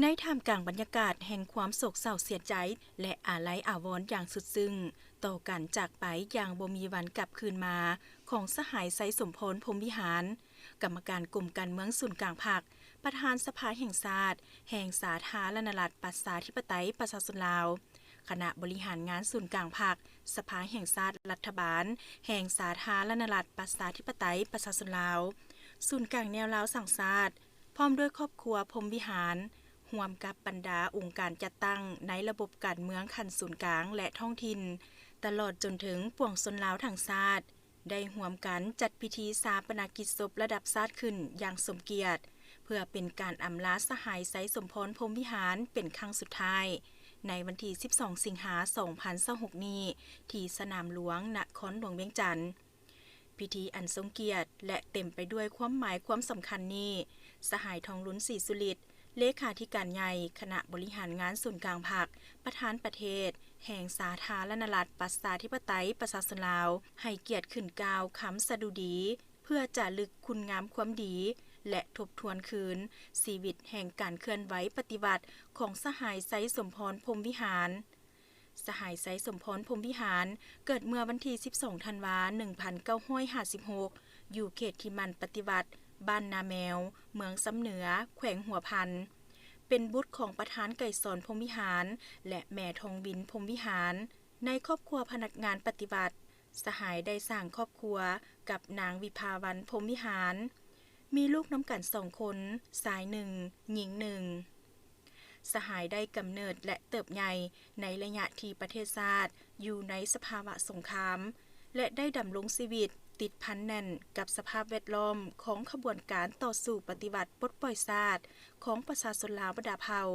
ໃນທ່າມກາງບັນຍາກາດແຫ່ງຄວາມໂສກເສົ້າເສຍໃຈ ແລະ ອາໄລອາວອນຢ່າງສຸດຊຶ້ງ ຕໍ່ການຈາກໄປຢ່າງບໍ່ມີວັນກັບຄືນມາ ຂອງສະຫາຍ ໄຊສົມພອນ ພົມວິຫານ, ກຳມະການກົມການເມືອງສູນກາງພັກ, ປະທານສະພາແຫ່ງຊາດ ແຫ່ງສາທາລະນະລັດ ປະຊາທິປະໄຕ ປະຊາຊົນລາວ, ຄະນະບໍລິຫານງານສູນກາງພັກ, ສະພາແຫ່ງຊາດ ລັດຖະບານ ແຫ່ງສາທາລະນະລັດ ປະຊາທິປະໄຕ ປະຊາຊົນລາວ, ສູນກາງແນວລາວສ້າງຊາດ, ພ້ອມດ້ວຍຄອບຄົວພົມວິຫານ, ຮ່ວມກັບບັນດາອົງການຈັດຕັ້ງໃນລະບົບການເມືອງຂັ້ນສູນກາງ ແລະ ທ້ອງຖິ່ນ, ຕະຫຼອດຈົນເຖິງປວງຊົນລາວທັງຊາດ, ໄດ້ຮ່ວມກັນຈັດພິທີຊາປະນະກິດສົບລະດັບຊາດຂຶ້ນຢ່າງສົມກຽດ, ເພື່ອເປັນການອຳລາສະຫາຍ ໄຊສົມພອນ ພົມວິຫານ ເປັນຄັ້ງສຸດທ້າຍ ໃນວັນທີສິບສອງ ສິງຫາ ສອງພັນຊາວຫົກນີ້ ທີ່ສະໜາມຫຼວງ ນະຄອນຫຼວງວຽງຈັນ. ພິທີອັນຊົງກຽດ ແລະ ເຕັມໄປດ້ວຍຄວາມໝາຍຄວາມສຳຄັນນີ້, ສະຫາຍ ທອງລຸນ ສີສຸລິດ, ເລຂາທິການໃຫຍ່ຄະນະບໍລິຫານງານສູນກາງພັກ, ປະທານປະເທດແຫ່ງສາທາລະນະລັດ ປະຊາທິປະໄຕ ປະຊາຊົນລາວ, ໃຫ້ກຽດຂຶ້ນກ່າວຄຳສະດຸດີ ເພື່ອຈາລຶກຄຸນງາມຄວາມດີ ແລະ ທົບທວນຄືນຊີວິດແຫ່ງການເຄື່ອນໄຫວປະຕິວັດຂອງສະຫາຍ ໄຊສົມພອນ ພົມວິຫານ. ສະຫາຍ ໄຊສົມພອນ ພົມວິຫານ ເກີດເມື່ອວັນທີສິບສອງ ທັນວາ ໜຶ່ງພັນເກົ້າຮ້ອຍຫ້າສິບຫົກ ຢູ່ເຂດທີ່ໝັ້ນປະຕິວັດ ບ້ານນາແມວ, ເມືອງຊຳເໜືອ, ແຂວງຫົວພັນ, ເປັນບຸດຂອງປະທານໄກສອນ ພົມວິຫານ ແລະ ແມ່ທອງວິນ ພົມວິຫານ. ໃນຄອບຄົວພະນັກງານປະຕິວັດ, ສະຫາຍໄດ້ສ້າງຄອບຄົວກັບນາງ ວິພາວັນ ພົມວິຫານ, ມີລູກນຳກັນສອງຄົນ, ຊາຍໜຶ່ງ, ຍິງໜຶ່ງ. ສະຫາຍໄດ້ກຳເນີດ ແລະ ເຕີບໃຫຍ່ໃນໄລຍະທີ່ປະເທດຊາດຢູ່ໃນສະພາວະສົງຄາມ ແລະ ໄດ້ດຳລົງຊີວິດຕິດພັນແໜ້ນກັບສະພາບແວດລ້ອມຂອງຂະບວນການຕໍ່ສູ້ປະຕິວັດປົດປ່ອຍຊາດຂອງປະຊາຊົນລາວບັນດາເຜົ່າ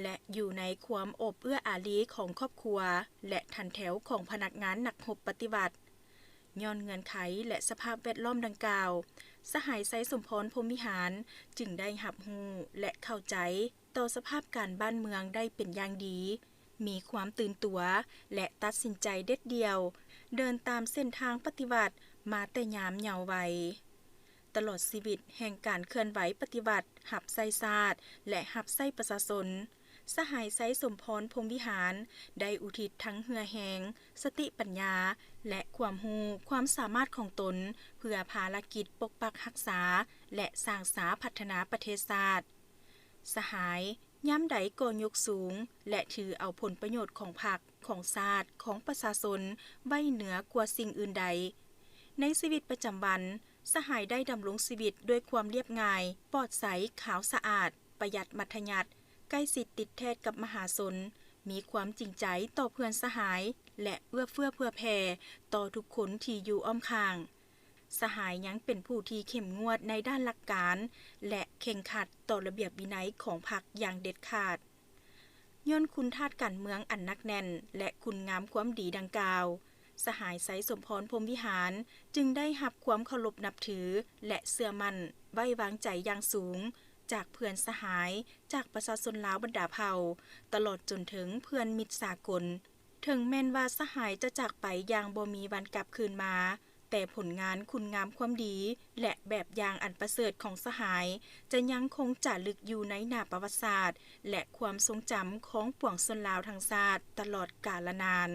ແລະ ຢູ່ໃນຄວາມໂອບເອື້ອອາລີຂອງຄອບຄົວ ແລະ ຖັນແຖວຂອງພະນັກງານນັກຮົບປະຕິວັດ. ຍ້ອນເງື່ອນໄຂ ແລະ ສະພາບແວດລ້ອມດັ່ງກ່າວ, ສະຫາຍ ໄຊສົມພອນ ພົມວິຫານ ຈຶ່ງໄດ້ຮັບຮູ້ ແລະ ເຂົ້າໃຈຕໍ່ສະພາບການບ້ານເມືອງໄດ້ເປັນຢ່າງດີ, ມີຄວາມຕື່ນຕົວ ແລະ ຕັດສິນໃຈເດັດດ່ຽວ ເດີນຕາມເສັ້ນທາງປະຕິວັດມາແຕ່ຍາມເຍົາໄວ. ຕະຫຼອດຊີວິດແຫ່ງການເຄື່ອນໄຫວປະຕິວັດຮັບໃຊ້ຊາດ ແລະ ຮັບໃຊ້ປະຊາຊົນ, ສະຫາຍ ໄຊສົມພອນ ພົມວິຫານ ໄດ້ອຸທິດທັງເຫື່ອແຮງ, ສະຕິປັນຍາ ແລະ ຄວາມຮູ້ຄວາມສາມາດຂອງຕົນ ເພື່ອພາລະກິດປົກປັກຮັກສາ ແລະ ສ້າງສາພັດທະນາປະເທດຊາດ. ສະຫາຍຍາມໃດກໍຍົກສູງ ແລະ ຖືເອົາຜົນປະໂຫຍດຂອງພັກ, ຂອງຊາດ, ຂອງປະຊາຊົນ ໄວ້ເໜືອກວ່າສິ່ງອື່ນໃດ. ໃນຊີວິດປະຈຳວັນ, ສະຫາຍໄດ້ດຳລົງຊີວິດດ້ວຍຄວາມລຽບງ່າຍ, ປອດໃສ, ຂາວສະອາດ, ປະຢັດມັດທະຍັດ, ໃກ້ຊິດຕິດແທດກັບມະຫາຊົນ, ມີຄວາມຈິງໃຈຕໍ່ເພື່ອນສະຫາຍ ແລະ ເອື້ອເຟື້ອເຜື່ອແຜ່ຕໍ່ທຸກຄົນທີ່ຢູ່ອ້ອມຂ້າງ. ສະຫາຍຍັງເປັນຜູ້ທີ່ເຂັ້ມງວດໃນດ້ານຫຼັກການ ແລະ ເຄັ່ງຄັດຕໍ່ລະບຽບວິໄນຂອງພັກຢ່າງເດັດຂາດ. ຍ້ອນຄຸນທາດການເມືອງອັນໜັກແໜ້ນ ແລະ ຄຸນງາມຄວາມດີດັ່ງກ່າວ, ສະຫາຍ ໄຊສົມພອນ ພົມວິຫານ ຈຶ່ງໄດ້ຮັບຄວາມເຄົາລົບນັບຖື ແລະ ເຊື່ອໝັ້ນໄວ້ວາງໃຈຢ່າງສູງ ຈາກເພື່ອນສະຫາຍ, ຈາກປະຊາຊົນລາວບັນດາເຜົ່າ, ຕະຫຼອດຈົນເຖິງເພື່ອນມິດສາກົນ. ເຖິງແມ່ນວ່າສະຫາຍຈະຈາກໄປຢ່າງບໍ່ມີວັນກັບຄືນມາ, ແຕ່ຜົນງານຄຸນງາມຄວາມດີ ແລະ ແບບຢ່າງອັນປະເສີດຂອງສະຫາຍ ຈະຍັງຄົງຈາລຶກຢູ່ໃນໜ້າປະຫວັດສາດ ແລະ ຄວາມຊົງຈຳຂອງປວງຊົນລາວທັງຊາດຕະຫຼອດກາລະນານ.